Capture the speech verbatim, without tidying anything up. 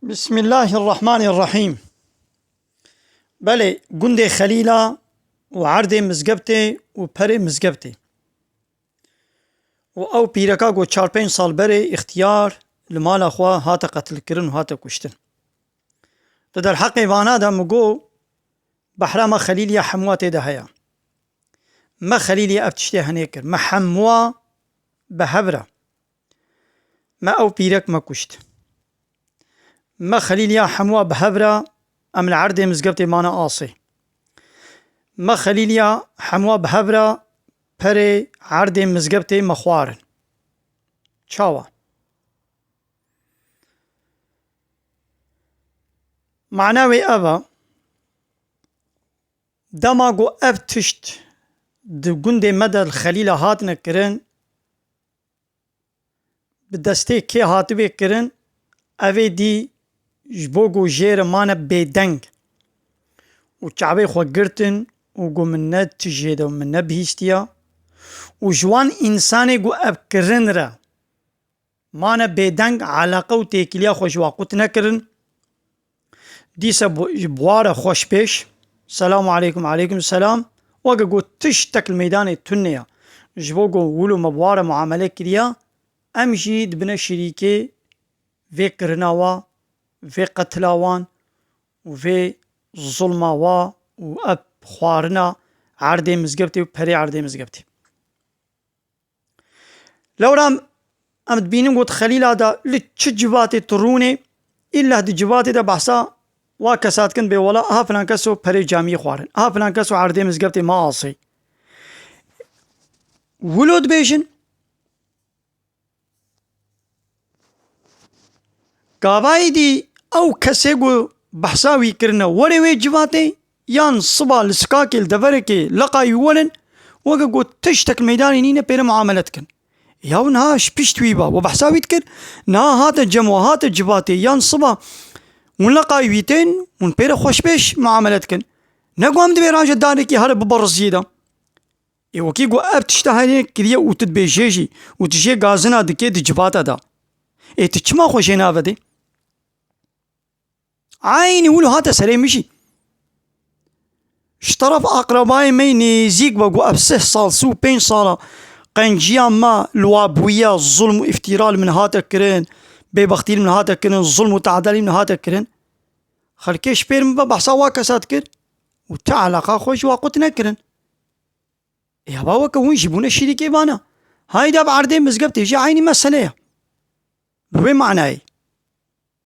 Bismillahirrahmanirrahîm. Belê, gundê Xelîla û erdê Mizgebtê û perê Mizgebtê. Û ew pîreka ku çar pênc sal berê îxtiyar li mala xwe hate qetilkirin û hate kuştin. Di derheqê vana de min got, behra me Xelîliya hemûa tê de heye. Me Xelîliya ev tiştê henê kir. Me hemûa bi hev re. Me ew pîrek me kuşt. Me Xelîliya hemûa bi hev re em li erdê Mizgebtê mane asê. Me Xelîliya hemûa bi hev re perê erdê Mizgebtê me xwarin. Çawa? Mana wê ev e, dema ku ev tişt di gundê me de li Xelîla hatine kirin, bi destê kê hatibê kirin, ev ê dî ji bo ku jê re mane bêdeng û çavê xwe girtin û got, "Min ne tijê de min nebihîstiya." Û ji wan însanê ku ev kirin re mane bêdeng, eleqe û têkiliya xwe ji wa qut nekirin. Dîse bu-, ji bi wa re xweş pêş. Selamu aleykum, aleykum selam. Weke got tiştek li meydanê tune ya. Ji bo got wilo me bi wa re muamele kiriya, em jî dibine şirîkê vê kirina wa, vê qetila wan û vê zulma wa û ev xwarina erdê Mizgebtê û perê erdê Mizgebtê. Lewra em dibînin got Xelîla de li çi civatê tu rûnê, îlla di civatê de behsa wa kesa dikin bê wela aha filan keso perê camiyê xwarin, aha filan keso erdê Mizgebtê ma asê. Wilo dibêjin, gavayî dî ew kesê ku behsa wî kirine, werê wê civatê yan siba li sikakê li deverekê leqa wî werin, weke ku tiştek li meydanê nîne pê re muamele dikin. Ya niha ji pişt wî ba, we behsa wî dikir, niha hate cem we, hate civatê yan siba hûn leqa wî tên, hûn pê re xweşpêş muamele dikin. Ne ku em di vê raje danekî here bibe riziyê de. Ê wekî ku ev tişta herê kiriye û tu dibêjê jî û tu jê gazina dikê di civata de. Ê tu çima xwe jê navedê? Eynî wilo hate serê min jî. Ji teref aqrebayê me yê nêzîk ve ku ev sih sal, sî û pênc sala qenciya me li wa bûye, zulm û îftîra li min hate kirin, bêbextî li min hate kirin, zulm û teadayî li min hate kirin. Xelkê ji pêr min ve behsa wa kesa dikir û ti eleqa xwe ji wa qut nekirin. Ê heba weke hûn jî bûne şirîkê vana. Hayda bi erdê Mizgebtê jî eynî mesele ye. Bi wê manayê.